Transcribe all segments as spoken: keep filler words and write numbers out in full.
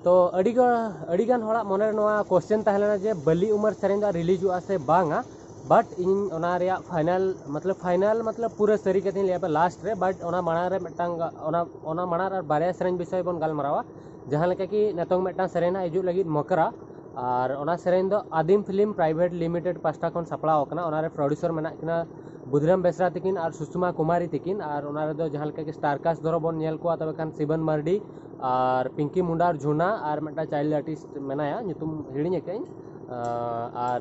ᱛᱚ ᱟᱹᱰᱤ ᱜᱟ- ᱟᱹᱰᱤ ᱜᱟᱱ ᱦᱚᱲᱟᱜ ᱢᱚᱱᱮ ᱨᱮ ᱱᱚᱣᱟ ᱠᱚᱥᱪᱮᱱ ᱛᱟᱦᱮᱸ ᱞᱮᱱᱟ ᱡᱮ ᱵᱟᱹᱞᱤ ᱩᱢᱟᱹᱨ ᱥᱮᱨᱮᱧ ᱫᱚ ᱨᱤᱞᱤᱡᱚᱜᱼᱟ ᱥᱮ ᱵᱟᱝᱟ᱾ ᱵᱟᱴ ᱤᱧ ᱚᱱᱟ ᱨᱮᱭᱟᱜ ᱯᱷᱟᱭᱱᱟᱞ ᱢᱚᱛᱞᱚᱵ ᱯᱷᱟᱭᱱᱟᱞ ᱢᱚᱛᱞᱚᱵ ᱯᱩᱨᱟᱹ ᱥᱟᱹᱨᱤ ᱠᱟᱛᱷᱟᱧ ᱞᱟᱹᱭ ᱟᱯᱮ ᱞᱟᱥᱴ ᱨᱮ᱾ ᱵᱟᱴ ᱚᱱᱟ ᱢᱟᱲᱟᱝ ᱨᱮ ᱢᱤᱫᱴᱟᱝ ᱚᱱᱟ ᱚᱱᱟ ᱢᱟᱲᱟᱝ ᱨᱮ ᱵᱟᱨᱭᱟ ᱥᱮᱨᱮᱧ ᱵᱤᱥᱚᱭ ᱵᱚᱱ ᱜᱟᱞᱢᱟᱨᱟᱣᱟ᱾ ᱡᱟᱦᱟᱸ ᱞᱮᱠᱟ ᱠᱤ ᱱᱤᱛᱚᱝ ᱢᱤᱫᱴᱟᱝ ᱥᱮᱨᱮᱧ ᱦᱟᱸᱜ ᱦᱤᱡᱩᱜ ᱞᱟᱹᱜᱤᱫ ᱢᱚᱠᱨᱟ, ᱟᱨ ᱚᱱᱟ ᱥᱮᱨᱮᱧ ᱫᱚ ᱟᱫᱤᱢ ᱯᱷᱤᱞᱢ ᱯᱨᱟᱭᱵᱷᱮᱴ ᱞᱤᱢᱤᱴᱮᱰ ᱯᱟᱥᱴᱟ ᱠᱷᱚᱱ ᱥᱟᱯᱲᱟᱣ ᱟᱠᱟᱱᱟ᱾ ᱚᱱᱟᱨᱮ ᱯᱨᱚᱰᱭᱩᱥᱚᱨ ᱢᱮᱱᱟᱜ ᱠᱤᱱᱟ ᱵᱩᱫᱷᱨᱟᱢ ᱵᱮᱥᱨᱟ ᱛᱤᱠᱤᱱ ᱟᱨ ᱥᱩᱥᱢᱟ ᱠᱩᱢᱟᱨᱤ ᱛᱤᱠᱤᱱ᱾ ᱟᱨ ᱚᱱᱟ ᱨᱮᱫᱚ ᱡᱟᱦᱟᱸ ᱞᱮᱠᱟ ᱠᱤ ᱥᱴᱟᱨ ᱠᱟᱥᱴ ᱫᱷᱚᱨᱚ ᱵᱚᱱ ᱧᱮᱞ ᱠᱚᱣᱟ, ᱛᱚᱵᱮ ᱠᱷᱟᱱ ᱥᱤᱵᱚᱱ ᱢᱟᱨᱰᱤ ᱟᱨ ᱯᱤᱝᱠᱤ ᱢᱩᱱᱰᱟ ᱟᱨ ᱡᱷᱩᱱᱟ ᱟᱨ ᱢᱤᱫᱴᱟᱝ ᱪᱟᱭᱤᱞᱰ ᱟᱨᱴᱤᱥᱴ ᱢᱮᱱᱟᱭᱟ, ᱧᱩᱛᱩᱢ ᱦᱤᱲᱤᱧ ᱟᱠᱟᱫᱟᱹᱧ᱾ ᱟᱨ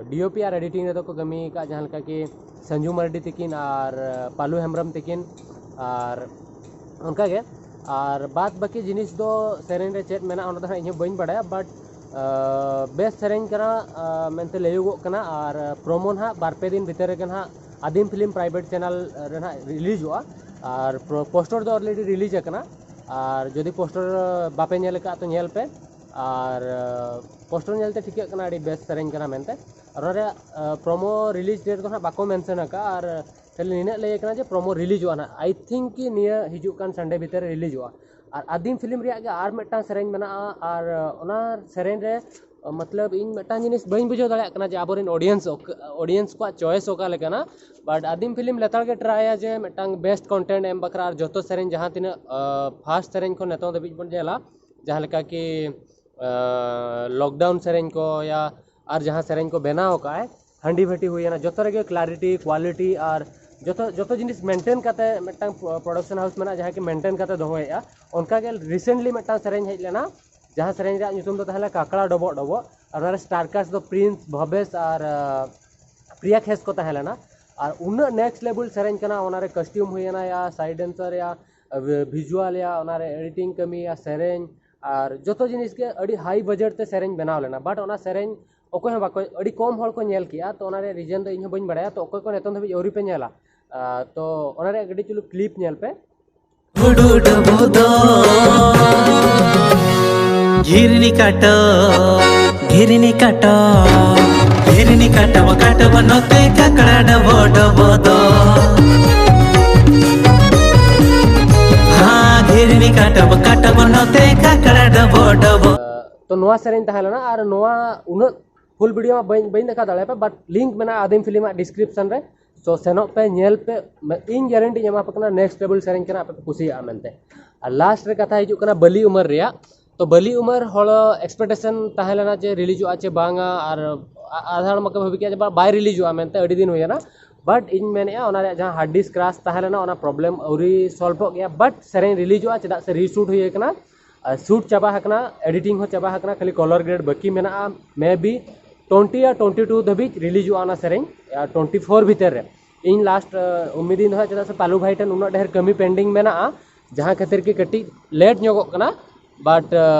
ᱰᱤ ᱳ ᱯᱤ ᱟᱨ ᱮᱰᱤᱴᱤᱝ ᱨᱮᱫᱚ ᱠᱚ ᱠᱟᱹᱢᱤ ᱟᱠᱟᱫ ᱡᱟᱦᱟᱸ ᱞᱮᱠᱟ ᱠᱤ ᱥᱟᱱᱡᱩ ᱢᱟᱨᱰᱤ ᱛᱤᱠᱤᱱ ᱟᱨ ᱯᱟᱞᱩ ᱦᱮᱢᱵᱨᱚᱢ ᱛᱤᱠᱤᱱ᱾ ᱟᱨ ᱚᱱᱠᱟᱜᱮ ᱟᱨ ᱵᱟᱫ ᱵᱟᱹᱠᱤ ᱡᱤᱱᱤᱥ ᱫᱚ ᱥᱮᱨᱮᱧ ᱨᱮ ᱪᱮᱫ ᱢᱮᱱᱟᱜᱼᱟ ᱚᱱᱟ ᱫᱚ ᱦᱟᱸᱜ ᱤᱧᱦᱚᱸ ᱵᱟᱹᱧ ᱵᱟᱲᱟᱭᱟ, ᱵᱟᱴ ᱵᱮᱥ ᱥᱮᱨᱮᱧ ᱠᱟᱱᱟ ᱢᱮᱱᱛᱮ ᱞᱟᱹᱭᱚᱜᱚᱜ ᱠᱟᱱᱟ᱾ ᱟᱨ ᱯᱨᱳᱢᱳ ᱱᱟᱦᱟᱜ ᱵᱟᱨ ᱯᱮ ᱫᱤᱱ ᱵᱷᱤᱛᱤᱨ ᱨᱮᱜᱮ ᱱᱟᱦᱟᱜ ᱟᱫᱤᱢ ᱯᱷᱤᱞᱢ ᱯᱨᱟᱭᱵᱷᱮᱴ ᱪᱮᱱᱮᱞ ᱨᱮ ᱱᱟᱦᱟᱜ ᱨᱤᱞᱤᱡᱚᱜᱼᱟ᱾ ᱟᱨ ᱯᱳᱥᱴᱟᱨ ᱫᱚ ᱚᱞᱨᱮᱰᱤ ᱨᱤᱞᱤᱡᱽ ᱟᱠᱟᱱᱟ᱾ ᱟᱨ ᱡᱩᱫᱤ ᱯᱳᱥᱴᱟᱨ ᱵᱟᱯᱮ ᱧᱮᱞ ᱟᱠᱟᱫ ᱛᱚ ᱧᱮᱞ ᱯᱮ᱾ ᱟᱨ ᱯᱳᱥᱴᱟᱨ ᱧᱮᱞᱛᱮ ᱴᱷᱤᱠᱟᱹᱜ ᱠᱟᱱᱟ ᱟᱹᱰᱤ ᱵᱮᱥ ᱥᱮᱨᱮᱧ ᱠᱟᱱᱟ ᱢᱮᱱᱛᱮ᱾ ᱟᱨ ᱚᱱᱟ ᱨᱮᱭᱟᱜ ᱯᱨᱳᱢᱳ ᱨᱤᱞᱤᱡᱽ ᱰᱮᱴ ᱫᱚ ᱱᱟᱦᱟᱜ ᱵᱟᱠᱚ ᱢᱮᱱᱥᱚᱱ ᱟᱠᱟᱫᱼᱟ᱾ ᱟᱨ ᱠᱷᱟᱹᱞᱤ ᱱᱤᱱᱟᱹᱜ ᱞᱟᱹᱭ ᱠᱟᱱᱟ ᱡᱮ ᱯᱨᱳᱢᱳ ᱨᱤᱞᱤᱡᱚᱜᱼᱟ ᱱᱟᱦᱟᱜ᱾ ᱟᱭ ᱛᱷᱤᱝᱠ ᱠᱤ ᱱᱤᱭᱟᱹ ᱦᱤᱡᱩᱜ ᱠᱟᱱ ᱥᱟᱱᱰᱮ ᱵᱷᱤᱛᱤᱨ ᱨᱮ ᱨᱤᱞᱤᱡᱚᱜᱼᱟ᱾ ᱟᱨ ᱟᱹᱫᱤᱢ ᱯᱷᱤᱞᱢ ᱨᱮᱭᱟᱜ ᱜᱮ ᱟᱨ ᱢᱤᱫᱴᱟᱝ ᱥᱮᱨᱮᱧ ᱢᱮᱱᱟᱜᱼᱟ᱾ ᱟᱨ ᱚᱱᱟ ᱥᱮᱨᱮᱧ ᱨᱮ ᱢᱚᱛᱞᱚᱵ ᱤᱧ ᱢᱤᱫᱴᱟᱝ ᱡᱤᱱᱤᱥ ᱵᱟᱹᱧ ᱵᱩᱡᱷᱟᱹᱣ ᱫᱟᱲᱮᱭᱟᱜ ᱠᱟᱱᱟ ᱡᱮ ᱟᱵᱚᱨᱮᱱ ᱚᱰᱤᱭᱮᱱᱥ ᱚᱰᱤᱭᱮᱱᱥ ᱠᱚᱣᱟᱜ ᱪᱚᱭᱮᱥ ᱚᱠᱟ ᱞᱮᱠᱟᱱᱟ᱾ ᱵᱟᱴ ᱟᱹᱫᱤᱢ ᱯᱷᱤᱞᱢ ᱞᱮᱛᱟᱲ ᱜᱮ ᱴᱨᱟᱭᱟ ᱡᱮ ᱢᱤᱫᱴᱟᱝ ᱵᱮᱥᱴ ᱠᱚᱱᱴᱮᱱᱴ ᱮᱢ ᱵᱟᱠᱷᱨᱟ᱾ ᱟᱨ ᱡᱚᱛᱚ ᱥᱮᱨᱮᱧ ᱡᱟᱦᱟᱸ ᱛᱤᱱᱟᱹᱜ ᱯᱷᱟᱥᱴ ᱥᱮᱨᱮᱧ ᱠᱷᱚᱱ ᱱᱤᱛᱚᱝ ᱫᱷᱟᱹᱵᱤᱡ ᱵᱚᱱ ᱧᱮᱞᱟ, ᱡᱟᱦᱟᱸ ᱞᱮᱠᱟ ᱠᱤ ᱞᱚᱠᱰᱟᱣᱩᱱ ᱥᱮᱨᱮᱧ ᱠᱚ ᱭᱟ ᱟᱨ ᱡᱟᱦᱟᱸ ᱥᱮᱨᱮᱧ ᱠᱚ ᱵᱮᱱᱟᱣ ᱟᱠᱟᱫᱼᱟᱭ, ᱦᱟᱺᱰᱤ ᱵᱷᱟᱹᱴᱤ ᱦᱩᱭᱮᱱᱟ, ᱡᱚᱛᱚ ᱨᱮᱜᱮ ᱠᱞᱟᱨᱤᱴᱤ, ᱠᱣᱟᱞᱤᱴᱤ ᱟᱨ ᱡᱚᱛᱚ ᱡᱚᱛᱚ ᱡᱤᱱᱤᱥ ᱢᱮᱱᱴᱮᱱ ᱠᱟᱛᱮ ᱢᱤᱫᱴᱟᱝ ᱯᱨᱚᱰᱟᱠᱥᱚᱱ ᱦᱟᱣᱩᱥ ᱢᱮᱱᱟᱜᱼᱟ ᱡᱟᱦᱟᱸ ᱠᱤ ᱢᱮᱱᱴᱮᱱ ᱠᱟᱛᱮ ᱫᱚᱦᱚᱭᱮᱫᱼᱟ᱾ ᱚᱱᱠᱟᱜᱮ ᱨᱤᱥᱮᱱᱴᱞᱤ ᱢᱤᱫᱴᱟᱝ ᱥᱮᱨᱮᱧ ᱦᱮᱡ ᱞᱮᱱᱟ, ᱡᱟᱦᱟᱸ ᱥᱮᱨᱮᱧ ᱨᱮᱭᱟᱜ ᱧᱩᱛᱩᱢ ᱫᱚ ᱛᱟᱦᱮᱸ ᱞᱮᱱᱟ ᱠᱟᱠᱲᱟ ᱰᱚᱵᱚᱜ ᱰᱚᱵᱚᱜ᱾ ᱟᱨ ᱚᱱᱟᱨᱮ ᱥᱴᱟᱨ ᱠᱟᱥᱴ ᱫᱚ ᱯᱨᱤᱱᱥ, ᱵᱷᱚᱵᱮᱥ ᱟᱨ ᱯᱨᱤᱭᱟ ᱠᱷᱮᱥ ᱠᱚ ᱛᱟᱦᱮᱸ ᱞᱮᱱᱟ᱾ ᱟᱨ ᱩᱱᱟᱹᱜ ᱱᱮᱠᱥᱴ ᱞᱮᱵᱮᱞ ᱥᱮᱨᱮᱧ ᱠᱟᱱᱟ᱾ ᱚᱱᱟᱨᱮ ᱠᱚᱥᱴᱤᱭᱩᱢ ᱦᱩᱭᱮᱱᱟ ᱭᱟ, ᱥᱟᱭᱤᱰ ᱰᱮᱱᱥᱟᱨ ᱭᱟ, ᱵᱷᱤᱡᱩᱣᱟᱞ ᱭᱟ, ᱚᱱᱟᱨᱮ ᱮᱰᱤᱴᱤᱝ ᱠᱟᱹᱢᱤ ᱭᱟ, ᱥᱮᱨᱮᱧ ᱟᱨ ᱡᱚᱛᱚ ᱡᱤᱱᱤᱥ ᱜᱮ ᱟᱹᱰᱤ ᱦᱟᱭ ᱵᱟᱡᱮᱴ ᱛᱮ ᱥᱮᱨᱮᱧ ᱵᱮᱱᱟᱣ ᱞᱮᱱᱟ᱾ ᱵᱟᱴ ᱚᱱᱟ ᱥᱮᱨᱮᱧ ᱚᱠᱚᱭ ᱦᱚᱸ ᱵᱟᱠᱚ, ᱟᱹᱰᱤ ᱠᱚᱢ ᱦᱚᱲ ᱠᱚ ᱧᱮᱞ ᱠᱮᱜᱼᱟ᱾ ᱛᱚ ᱚᱱᱟ ᱨᱮᱭᱟᱜ ᱨᱤᱡᱮᱱ ᱫᱚ ᱤᱧ ᱦᱚᱸ ᱵᱟᱹᱧ ᱵᱟᱲᱟᱭᱟ᱾ ᱛᱚ ᱚᱠᱚᱭ ᱠᱚ ᱱᱤᱛᱚᱝ ᱫᱷᱟᱹᱵᱤᱡ ᱟᱹᱣᱨᱤ ᱯᱮ ᱧᱮᱞᱟ, ᱟᱨ ᱛᱚ ᱚᱱᱟ ᱨᱮᱭᱟᱜ ᱠᱟᱹᱴᱤᱡ ᱪᱩᱞᱩ ᱠᱞᱤᱯ ᱧᱮᱞ ᱯᱮ᱾ ᱦᱩᱰᱩ ᱰᱩᱵᱩ ᱫᱚ ᱜᱷᱤᱨᱱᱤ ᱠᱟᱴᱚ, ᱜᱷᱤᱨᱱᱤ ᱠᱟᱴᱚ, ᱜᱷᱤᱨᱱᱤ ᱠᱟᱴᱚ, ᱠᱟᱴᱚ ᱱᱚᱛᱮ ᱠᱟᱠᱲᱟ ᱰᱚᱵᱚ ᱰᱚᱵᱚ ᱫᱚ᱾ ᱦᱟᱸ, ᱜᱷᱤᱨᱱᱤ ᱠᱟᱴᱚ, ᱠᱟᱴᱚ ᱱᱚᱛᱮ ᱠᱟᱠᱲᱟ ᱰᱚᱵᱚ ᱰᱚᱵᱚ᱾ ᱛᱚ ᱱᱚᱣᱟ ᱥᱮᱨᱮᱧ ᱛᱟᱦᱮᱸ ᱞᱮᱱᱟ, ᱟᱨ ᱱᱚᱣᱟ ᱩᱱᱟᱹᱜ ᱯᱷᱩᱞ ᱵᱷᱤᱰᱤᱭᱳ ᱢᱟ ᱵᱟᱹᱧ ᱵᱟᱹᱧ ᱫᱮᱠᱷᱟᱣ ᱫᱟᱲᱮᱭᱟᱯᱮ, ᱵᱟᱴ ᱞᱤᱝᱠ ᱢᱮᱱᱟᱜᱼᱟ ᱟᱫᱤᱢ ᱯᱷᱤᱞᱢ ᱟᱜ ᱰᱤᱥᱠᱨᱤᱯᱥᱚᱱ ᱨᱮ᱾ ᱥᱚ ᱥᱮᱱᱚᱜ ᱯᱮ, ᱧᱮᱞ ᱯᱮ, ᱢᱮ- ᱤᱧ ᱜᱮᱨᱮᱱᱴᱤᱧ ᱮᱢᱟ ᱯᱮ ᱠᱟᱱᱟ, ᱱᱮᱠᱥᱴ ᱞᱮᱵᱮᱞ ᱥᱮᱨᱮᱧ ᱠᱟᱱᱟ, ᱟᱯᱮ ᱯᱮ ᱠᱩᱥᱤᱭᱟᱜᱼᱟ ᱢᱮᱱᱛᱮ᱾ ᱟᱨ ᱞᱟᱥᱴ ᱨᱮ ᱠᱟᱛᱷᱟ ᱦᱤᱡᱩᱜ ᱠᱟᱱᱟ ᱵᱟᱹᱞᱤ ᱩᱢᱟᱹᱨ ᱨᱮᱭᱟᱜ᱾ ᱛᱚ ᱵᱟᱹᱞᱤ ᱩᱢᱟᱹᱨ ᱦᱚᱲ ᱮᱠᱥᱯᱮᱠᱴᱮᱥᱚᱱ ᱛᱟᱦᱮᱸ ᱞᱮᱱᱟ ᱡᱮ ᱨᱤᱞᱤᱡᱚᱜᱼᱟ ᱪᱮ ᱵᱟᱝᱟ, ᱟᱨ ᱟ- ᱟᱫᱷᱟ ᱦᱚᱲ ᱢᱟᱠᱚ ᱵᱷᱟᱵᱤ ᱠᱮᱜᱼᱟ ᱡᱮ ᱵᱟ- ᱵᱟᱭ ᱨᱤᱞᱤᱡᱚᱜᱼᱟ ᱢᱮᱱᱛᱮ, ᱟᱹᱰᱤ ᱫᱤᱱ ᱦᱩᱭᱮᱱᱟ᱾ ᱵᱟᱴ ᱤᱧ ᱢᱮᱱᱮᱫᱼᱟ, ᱚᱱᱟ ᱨᱮᱭᱟᱜ ᱡᱟᱦᱟᱸ ᱦᱟᱨᱰ ᱰᱤᱥᱠ ᱠᱨᱟᱥ ᱛᱟᱦᱮᱸ ᱞᱮᱱᱟ, ᱚᱱᱟ ᱯᱨᱚᱵᱞᱮᱢ ᱟᱹᱣᱨᱤ ᱥᱚᱞᱵᱷᱚᱜ ᱜᱮᱭᱟ᱾ ᱵᱟᱴ ᱥᱮᱨᱮᱧ ᱨᱤᱞᱤᱡᱚᱜᱼᱟ, ᱪᱮᱫᱟᱜ ᱥᱮ ᱨᱤᱥᱩᱴ ᱦᱩᱭ ᱟᱠᱟᱱᱟ, ᱟᱨ ᱥᱩᱴ ᱪᱟᱵᱟ ᱟᱠᱟᱱᱟ, ᱮᱰᱤᱴᱤᱝ ᱦᱚᱸ ᱪᱟᱵᱟ ᱟᱠᱟᱱᱟ, ᱠᱷᱟᱹᱞᱤ ᱠᱚᱞᱚᱨ ᱜᱨᱮᱰ ᱵᱟᱹᱠᱤ ᱢᱮᱱᱟᱜᱼᱟ᱾ ᱢᱮ ᱵᱤ ᱴᱩᱭᱮᱱᱴᱤ ᱟᱨ ᱴᱩᱭᱮᱱᱴᱤ ᱴᱩ ᱫᱷᱟᱹᱵᱤᱡ ᱨᱤᱞᱤᱡᱚᱜᱼᱟ ᱚᱱᱟ ᱥᱮᱨᱮᱧ, ᱟᱨ ᱴᱩᱭᱮᱱᱴᱤ ᱯᱷᱳᱨ ᱵᱷᱤᱛᱤᱨ ᱨᱮ᱾ ᱤᱧ ᱞᱟᱥᱴ ᱩᱢᱤᱫᱤᱧ ᱫᱚᱦᱚᱭᱟ, ᱪᱮᱫᱟᱜ ᱥᱮ ᱯᱟᱞᱩ ᱵᱷᱟᱭ ᱴᱷᱮᱱ ᱩᱱᱟᱹᱜ ᱰᱷᱮᱨ ᱠᱟᱹᱢᱤ ᱯᱮᱱᱰᱤᱝ ᱢᱮᱱᱟᱜᱼᱟ, ᱡᱟᱦᱟᱸ ᱠᱷᱟᱹᱛᱤᱨ ᱜᱮ ᱠᱟᱹᱴᱤᱡ ᱞᱮᱴ ᱧᱚᱜᱚᱜ ᱠᱟᱱᱟ᱾ ᱵᱟᱴ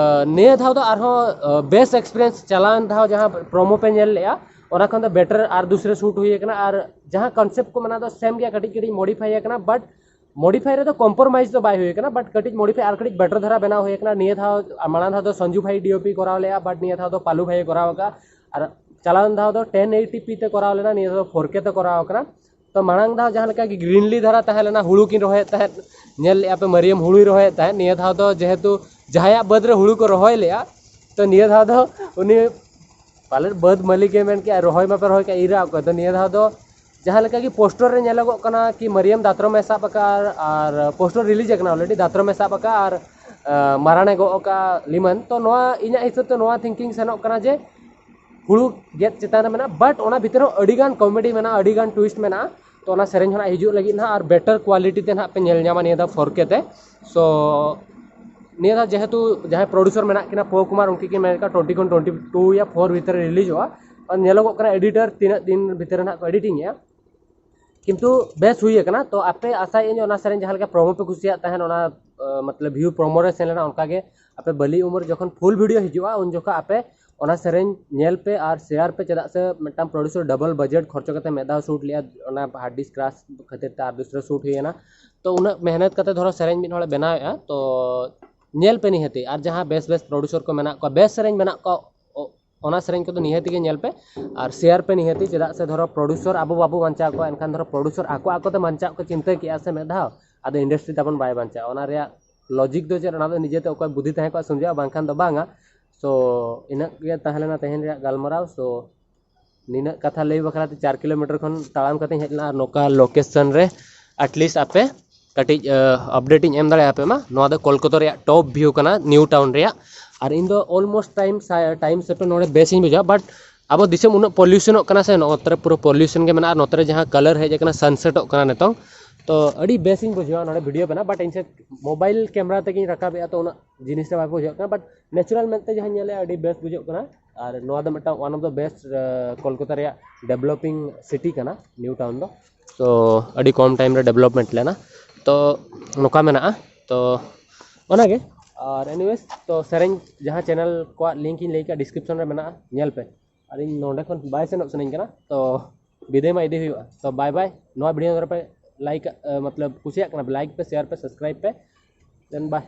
ᱱᱤᱭᱟᱹ ᱫᱷᱟᱣ ᱫᱚ ᱟᱨᱦᱚᱸ ᱵᱮᱥ ᱮᱠᱥᱯᱤᱨᱤᱭᱮᱱᱥ, ᱪᱟᱞᱟᱣᱮᱱ ᱫᱷᱟᱣ ᱡᱟᱦᱟᱸ ᱯᱨᱳᱢᱳ ᱯᱮ ᱧᱮᱞ ᱞᱮᱜᱼᱟ, ᱚᱱᱟ ᱠᱷᱚᱱ ᱫᱚ ᱵᱮᱴᱟᱨ ᱟᱨ ᱫᱩᱥᱨᱟᱹ ᱥᱩᱴ ᱦᱩᱭ ᱟᱠᱟᱱᱟ, ᱟᱨ ᱡᱟᱦᱟᱸ ᱠᱚᱱᱥᱮᱯᱴ ᱠᱚ ᱢᱮᱱᱟᱜ ᱫᱚ ᱥᱮᱢ ᱜᱮᱭᱟ, ᱠᱟᱹᱴᱤᱡ ᱠᱟᱹᱴᱤᱡ ᱢᱚᱰᱤᱯᱷᱟᱭ ᱟᱠᱟᱱᱟ᱾ ᱵᱟᱴ ᱢᱚᱰᱤᱯᱷᱟᱭ ᱨᱮᱫᱚ ᱠᱚᱢᱯᱨᱳᱢᱟᱭᱤᱡᱽ ᱫᱚ ᱵᱟᱭ ᱦᱩᱭ ᱟᱠᱟᱱᱟ, ᱵᱟᱴ ᱠᱟᱹᱴᱤᱡ ᱢᱚᱰᱤᱯᱷᱟᱭ ᱟᱨ ᱠᱟᱹᱴᱤᱡ ᱵᱮᱴᱟᱨ ᱫᱷᱟᱨᱟ ᱵᱮᱱᱟᱣ ᱦᱩᱭ ᱟᱠᱟᱱᱟ᱾ ᱱᱤᱭᱟᱹ ᱫᱷᱟᱣ, ᱢᱟᱲᱟᱝ ᱫᱷᱟᱣ ᱫᱚ ᱥᱚᱧᱡᱩ ᱵᱷᱟᱭ ᱰᱤ ᱳ ᱯᱤ ᱠᱚᱨᱟᱣ ᱞᱮᱜᱼᱟ, ᱵᱟᱴ ᱱᱤᱭᱟᱹ ᱫᱷᱟᱣ ᱫᱚ ᱯᱟᱞᱩ ᱵᱷᱟᱭ ᱮ ᱠᱚᱨᱟᱣ ᱟᱠᱟᱫᱼᱟ᱾ ᱟᱨ ᱪᱟᱞᱟᱣᱮᱱ ᱫᱷᱟᱣ ᱫᱚ ᱴᱮᱱ ᱮᱭᱤᱴᱤ ᱯᱤ ᱛᱮ ᱠᱚᱨᱟᱣ ᱞᱮᱱᱟ, ᱱᱤᱭᱟᱹ ᱫᱷᱟᱣ ᱯᱷᱳᱨ ᱠᱮ ᱛᱮ ᱠᱚᱨᱟᱣ ᱟᱠᱟᱱᱟ᱾ ᱛᱚ ᱢᱟᱲᱟᱝ ᱫᱷᱟᱣ ᱡᱟᱦᱟᱸ ᱞᱮᱠᱟ ᱜᱮ ᱜᱨᱤᱱᱞᱤ ᱫᱷᱟᱨᱟ ᱛᱟᱦᱮᱸ ᱞᱮᱱᱟ, ᱦᱩᱲᱩ ᱠᱤᱱ ᱨᱚᱦᱚᱭᱮᱫ ᱛᱟᱦᱮᱸᱫ, ᱧᱮᱞ ᱞᱮᱜᱼᱟ ᱯᱮ ᱢᱟᱹᱨᱤᱭᱟᱹᱢ ᱦᱩᱲᱩᱭ ᱨᱚᱦᱚᱭᱮᱫ ᱛᱟᱦᱮᱸᱫ᱾ ᱱᱤᱭᱟᱹ ᱫᱷᱟᱣ ᱫᱚ ᱡᱮᱦᱮᱛᱩ ᱡᱟᱦᱟᱸᱭᱟᱜ ᱵᱟᱹᱫᱽ ᱨᱮ ᱦᱩᱲᱩ ᱠᱚ ᱨᱚᱦᱚᱭ ᱞᱮᱜᱼᱟ, ᱛᱚ ᱱᱤᱭᱟᱹ ᱫᱷᱟᱣ ᱫᱚ ᱩᱱᱤ ᱯᱟᱞᱮᱫ ᱵᱟᱹᱫᱽ ᱢᱟᱹᱞᱤᱠ ᱮ ᱢᱮᱱ ᱠᱮᱜᱼᱟ, ᱨᱚᱦᱚᱭ ᱢᱟᱯᱮ ᱨᱚᱦᱚᱭ ᱠᱟᱜ, ᱤᱨᱟ ᱚᱠᱚᱭ? ᱛᱚ ᱱᱤᱭᱟᱹ ᱫᱷᱟᱣ ᱫᱚ ᱡᱟᱦᱟᱸ ᱞᱮᱠᱟ ᱜᱮ ᱯᱳᱥᱴᱚᱨ ᱨᱮ ᱧᱮᱞᱚᱜᱚᱜ ᱠᱟᱱᱟ ᱠᱤ ᱢᱟᱹᱨᱤᱭᱟᱹᱢ ᱫᱟᱛᱨᱚᱢ ᱮ ᱥᱟᱵ ᱟᱠᱟᱫᱼᱟ, ᱟᱨ ᱯᱳᱥᱴᱚᱨ ᱨᱤᱞᱤᱡᱽ ᱟᱠᱟᱱᱟ ᱚᱞᱨᱮᱰᱤ, ᱫᱟᱛᱨᱚᱢ ᱮ ᱥᱟᱵ ᱟᱠᱟᱫᱼᱟ ᱟᱨ ᱟᱸ, ᱢᱟᱨᱟᱬᱮ ᱜᱚᱜ ᱟᱠᱟᱫᱼᱟ ᱞᱤᱢᱟᱹᱱ᱾ ᱛᱚ ᱱᱚᱣᱟ ᱤᱧᱟᱹᱜ ᱦᱤᱥᱟᱹᱵ ᱛᱮ ᱱᱚᱣᱟ ᱛᱷᱤᱝᱠᱤᱝ ᱥᱮᱱᱚᱜ ᱠᱟᱱᱟ ᱡᱮ ᱦᱩᱲᱩ ᱜᱮᱫ ᱪᱮᱛᱟᱱ ᱨᱮ ᱢᱮᱱᱟᱜᱼᱟ, ᱵᱟᱴ ᱚᱱᱟ ᱵᱷᱤᱛᱤᱨ ᱦᱚᱸ ᱟᱹᱰᱤ ᱜᱟᱱ ᱠᱚᱢᱮᱰᱤ ᱢᱮᱱᱟᱜᱼᱟ, ᱟᱹᱰᱤ ᱜᱟᱱ ᱴᱩᱭᱤᱥᱴ ᱢᱮᱱᱟᱜᱼᱟ᱾ ᱛᱚ ᱚᱱᱟ ᱥᱮᱨᱮᱧ ᱦᱚᱸ ᱱᱟᱜ ᱦᱤᱡᱩᱜ ᱞᱟᱹᱜᱤᱫ ᱱᱟᱦᱟᱜ, ᱟᱨ ᱵᱮᱴᱟᱨ ᱠᱣᱟᱞᱤᱴᱤ ᱛᱮ ᱱᱟᱦᱟᱜ ᱯᱮ ᱧᱮᱞ ᱧᱟᱢᱟ ᱱᱤᱭᱟᱹ ᱫᱷᱟᱣ ᱯᱷᱳᱨ ᱠᱮ ᱛᱮ᱾ ᱥᱳ ᱱᱤᱭᱟᱹ ᱫᱷᱟᱣ ᱡᱮᱦᱮᱛᱩ ᱡᱟᱦᱟᱸᱭ ᱯᱨᱚᱰᱩᱥᱟᱨ ᱢᱮᱱᱟᱜ ᱠᱤᱱᱟ ᱯᱳ ᱠᱩᱢᱟᱨ, ᱩᱱᱠᱤᱱ ᱠᱤᱱ ᱢᱮᱱ ᱠᱟᱜᱼᱟ ᱴᱩᱭᱮᱱᱴᱤ ᱠᱷᱚᱱ ᱴᱩᱭᱮᱱᱴᱤ ᱴᱩ ᱭᱟ ᱯᱷᱳᱨ ᱵᱷᱤᱛᱤᱨ ᱨᱮ ᱨᱤᱞᱤᱡᱚᱜᱼᱟ᱾ ᱟᱨ ᱧᱮᱞᱚᱜᱚᱜ ᱠᱟᱱᱟ ᱮᱰᱤᱴᱟᱨ ᱛᱤᱱᱟᱹᱜ ᱫᱤᱱ ᱵᱷᱤᱛᱤᱨ ᱨᱮ ᱱᱟᱦᱟᱜ ᱠᱚ ᱮᱰᱤᱴᱤᱝ ᱮᱜᱼᱟ᱾ ᱠᱤᱱᱛᱩ ᱵᱮᱥ ᱦᱩᱭ ᱟᱠᱟᱱᱟ᱾ ᱛᱚ ᱟᱯᱮ ᱟᱥᱟᱭᱮᱫ ᱟᱹᱧ ᱚᱱᱟ ᱥᱮᱨᱮᱧ ᱡᱟᱦᱟᱸ ᱞᱮᱠᱟ ᱯᱨᱳᱢᱳ ᱯᱮ ᱠᱩᱥᱤᱭᱟᱜ ᱛᱟᱦᱮᱸᱱ, ᱚᱱᱟ ᱟᱸ, ᱢᱚᱛᱞᱚᱵ ᱵᱷᱤᱭᱩ ᱯᱨᱳᱢᱳ ᱨᱮ ᱥᱮᱱ ᱞᱮᱱᱟ, ᱚᱱᱠᱟ ᱜᱮ ᱟᱯᱮ ᱵᱟᱹᱞᱤ ᱩᱢᱮᱨ ᱡᱚᱠᱷᱚᱱ ᱯᱷᱩᱞ ᱵᱷᱤᱰᱤᱭᱳ ᱦᱤᱡᱩᱜᱼᱟ, ᱩᱱ ᱡᱚᱠᱷᱚᱱ ᱟᱯᱮ ᱚᱱᱟ ᱥᱮᱨᱮᱧ ᱧᱮᱞ ᱯᱮ ᱟᱨ ᱥᱮᱭᱟᱨ ᱯᱮ, ᱪᱮᱫᱟᱜ ᱥᱮ ᱢᱤᱫᱴᱟᱝ ᱯᱨᱚᱰᱩᱥᱟᱨ ᱰᱚᱵᱚᱞ ᱵᱟᱡᱮᱴ ᱠᱷᱚᱨᱪᱚ ᱠᱟᱛᱮ ᱢᱤᱫ ᱫᱷᱟᱣ ᱥᱩᱴ ᱞᱮᱜᱼᱟ, ᱚᱱᱟ ᱦᱟᱨᱰ ᱰᱤᱥᱠ ᱠᱨᱟᱥ ᱠᱷᱟᱹᱛᱤᱨ ᱛᱮ ᱟᱨ ᱫᱩᱥᱨᱟ ᱥᱩᱴ ᱦᱩᱭᱮᱱᱟ᱾ ᱛᱚ ᱩᱱᱟᱹᱜ ᱢᱮᱦᱱᱚᱛ ᱠᱟᱛᱮ ᱫᱷᱚᱨᱚ ᱥᱮᱨᱮᱧ ᱢᱤᱫ ᱦᱚᱲᱮ ᱵᱮᱱᱟᱣᱮᱫᱼᱟ, ᱛᱚ ᱧᱮᱞ ᱯᱮ ᱱᱤᱦᱟᱹᱛᱤ᱾ ᱟᱨ ᱡᱟᱦᱟᱸ ᱵᱮᱥ ᱵᱮᱥ ᱯᱨᱚᱰᱩᱥᱟᱨ ᱠᱚ ᱢᱮᱱᱟᱜ ᱠᱚᱣᱟ, ᱵᱮᱥ ᱥᱮᱨᱮᱧ ᱢᱮᱱᱟᱜ ᱠᱚᱣᱟ, ᱚ-, ᱚᱱᱟ ᱥᱮᱨᱮᱧ ᱠᱚᱫᱚ ᱱᱤᱦᱟᱹᱛᱤ ᱜᱮ ᱧᱮᱞ ᱯᱮ ᱟᱨ ᱥᱮᱭᱟᱨ ᱯᱮ ᱱᱤᱦᱟᱹᱛᱤ᱾ ᱪᱮᱫᱟᱜ ᱥᱮ ᱫᱷᱚᱨᱚ ᱯᱨᱚᱰᱩᱥᱟᱨ ᱟᱵᱚ ᱵᱟᱵᱚ ᱵᱟᱧᱪᱟᱣ ᱠᱚᱣᱟ, ᱮᱱᱠᱷᱟᱱ ᱫᱷᱚᱨᱚ ᱯᱨᱚᱰᱩᱥᱟᱨ ᱟᱠᱚ ᱟᱠᱚ ᱛᱮ ᱵᱟᱧᱪᱟᱜ ᱠᱚ ᱪᱤᱱᱛᱟᱹ ᱠᱮᱜᱼᱟ ᱥᱮ ᱢᱤᱫ ᱫᱷᱟᱣ, ᱟᱫᱚ ᱤᱱᱰᱟᱥᱴᱨᱤ ᱛᱟᱵᱚᱱ ᱵᱟᱭ ᱵᱟᱧᱪᱟᱜᱼᱟ᱾ ᱚᱱᱟ ᱨᱮᱭᱟᱜ ᱞᱚᱡᱤᱠ ᱫᱚ ᱪᱮᱫ? ᱚᱱᱟ ᱫᱚ ᱱᱤᱡᱮᱛᱮ ᱚᱠᱚᱭ ᱵᱩᱫᱷᱤ ᱛᱟᱦᱮᱸ ᱠᱚᱜ ᱥᱚᱢᱡᱷᱟᱣᱟ, ᱵᱟᱝᱠᱷᱟᱱ ᱫᱚ ᱵᱟᱝᱟ᱾ ᱛᱚ ᱤᱱᱟᱹᱜ ᱜᱮ ᱛᱟᱦᱮᱸ ᱞᱮᱱᱟ ᱛᱮᱦᱮᱧ ᱨᱮᱭᱟᱜ ᱜᱟᱞᱢᱟᱨᱟᱣ᱾ ᱥᱳ ᱱᱤᱱᱟᱹᱜ ᱠᱟᱛᱷᱟ ᱞᱟᱹᱭ ᱵᱟᱠᱷᱨᱟ ᱛᱮ ᱪᱟᱨ ᱠᱤᱞᱳᱢᱤᱴᱟᱨ ᱠᱷᱚᱱ ᱛᱟᱲᱟᱢ ᱠᱟᱛᱮᱧ ᱦᱮᱡ ᱞᱮᱱᱟ, ᱟᱨ ᱱᱚᱝᱠᱟ ᱞᱳᱠᱮᱥᱚᱱ ᱨᱮ ᱮᱴᱞᱤᱥᱴ ᱟᱯᱮ ᱠᱟᱹᱴᱤᱡ ᱟᱯᱰᱮᱴ ᱤᱧ ᱮᱢ ᱫᱟᱲᱮᱭᱟᱯᱮ ᱢᱟ᱾ ᱱᱚᱣᱟ ᱫᱚ ᱠᱳᱞᱠᱟᱛᱟ ᱨᱮᱭᱟᱜ ᱴᱚᱯ ᱵᱷᱤᱭᱩ ᱠᱟᱱᱟ, ᱱᱤᱭᱩ ᱴᱟᱣᱩᱱ ᱨᱮᱭᱟᱜ᱾ ᱟᱨ ᱤᱧ ᱫᱚ ᱚᱞᱢᱳᱥᱴ ᱴᱟᱭᱤᱢ ᱴᱟᱭᱤᱢ ᱥᱮᱫ ᱱᱚᱰᱮ ᱵᱮᱥ ᱤᱧ ᱵᱩᱡᱷᱟᱹᱣᱟ, ᱵᱟᱴ ᱟᱵᱚ ᱫᱤᱥᱚᱢ ᱩᱱᱟᱹᱜ ᱯᱚᱞᱤᱭᱩᱥᱚᱱᱚᱜ ᱠᱟᱱᱟ ᱥᱮ, ᱱᱚᱛᱮ ᱨᱮ ᱯᱩᱨᱟᱹ ᱯᱚᱞᱤᱭᱩᱥᱚᱱ ᱜᱮ ᱢᱮᱱᱟᱜᱼᱟ, ᱟᱨ ᱱᱚᱛᱮ ᱨᱮ ᱡᱟᱦᱟᱸ ᱠᱟᱞᱟᱨ ᱦᱮᱡ ᱟᱠᱟᱱᱟ ᱥᱟᱱᱥᱮᱴᱚᱜ ᱠᱟᱱᱟ ᱱᱤᱛᱚᱝ, ᱛᱚ ᱟᱹᱰᱤ ᱵᱮᱥ ᱤᱧ ᱵᱩᱡᱷᱟᱹᱣᱟ ᱱᱚᱰᱮ ᱵᱷᱤᱰᱤᱭᱳ ᱵᱮᱱᱟᱣ᱾ ᱵᱟᱴ ᱤᱧ ᱥᱮᱫ ᱢᱳᱵᱟᱭᱤᱞ ᱠᱮᱢᱮᱨᱟ ᱛᱮᱜᱮᱧ ᱨᱟᱠᱟᱵᱮᱜᱼᱟ, ᱛᱚ ᱩᱱᱟᱹᱜ ᱡᱤᱱᱤᱥ ᱨᱮ ᱵᱟᱭ ᱵᱩᱡᱷᱟᱹᱜ ᱠᱟᱱᱟ, ᱵᱟᱴ ᱱᱮᱪᱟᱨᱟᱞ ᱢᱮᱱᱛᱮ ᱡᱟᱦᱟᱸ ᱧᱮᱞᱮᱜᱼᱟ ᱟᱹᱰᱤ ᱵᱮᱥ ᱵᱩᱡᱷᱟᱹᱜ ᱠᱟᱱᱟ᱾ ᱟᱨ ᱱᱚᱣᱟ ᱫᱚ ᱢᱤᱫᱴᱟᱝ one of the best Kolkata ᱨᱮᱭᱟᱜ ᱰᱮᱵᱷᱞᱚᱯᱤᱝ ᱥᱤᱴᱤ ᱠᱟᱱᱟ ᱱᱤᱭᱩ ᱴᱟᱣᱩᱱ ᱫᱚ᱾ ᱛᱚ ᱟᱹᱰᱤ ᱠᱚᱢ ᱴᱟᱭᱤᱢ ᱨᱮ ᱰᱮᱵᱷᱞᱚᱯᱢᱮᱱᱴ ᱞᱮᱱᱟ, ᱛᱚ ᱱᱚᱝᱠᱟ ᱢᱮᱱᱟᱜᱼᱟ᱾ ᱛᱚ ᱚᱱᱟᱜᱮ᱾ ᱟᱨ ᱮᱱᱤᱣᱮᱥ, ᱛᱚ ᱥᱮᱨᱮᱧ ᱡᱟᱦᱟᱸ ᱪᱮᱱᱮᱞ ᱠᱚᱣᱟᱜ ᱞᱤᱝᱠ ᱤᱧ ᱞᱟᱹᱭ ᱠᱟᱜᱼᱟ, ᱰᱤᱥᱠᱨᱤᱯᱥᱚᱱ ᱨᱮ ᱢᱮᱱᱟᱜᱼᱟ, ᱧᱮᱞ ᱯᱮ᱾ ᱟᱨ ᱤᱧ ᱱᱚᱸᱰᱮ ᱠᱷᱚᱱ ᱵᱟᱭ ᱥᱮᱱᱚᱜ ᱥᱟᱱᱟᱧ ᱠᱟᱱᱟ, ᱛᱚ ᱵᱤᱫᱟᱹᱭ ᱢᱟ ᱤᱫᱤ ᱦᱩᱭᱩᱜᱼᱟ᱾ ᱛᱚ ᱵᱟᱭ ᱵᱟᱭ᱾ ᱱᱚᱣᱟ ᱵᱷᱤᱰᱤᱭᱳ ᱨᱮᱯᱮ ᱞᱟᱭᱤᱠ, ᱢᱚᱛᱞᱚᱵ ᱠᱩᱥᱤᱭᱟᱜ ᱠᱟᱱᱟ ᱯᱮ, ᱞᱟᱭᱤᱠ ᱯᱮ, ᱥᱮᱭᱟᱨ ᱯᱮ, ᱥᱟᱵᱥᱠᱨᱟᱭᱤᱵ ᱯᱮ᱾ ᱫᱮᱱ ᱵᱟᱭ᱾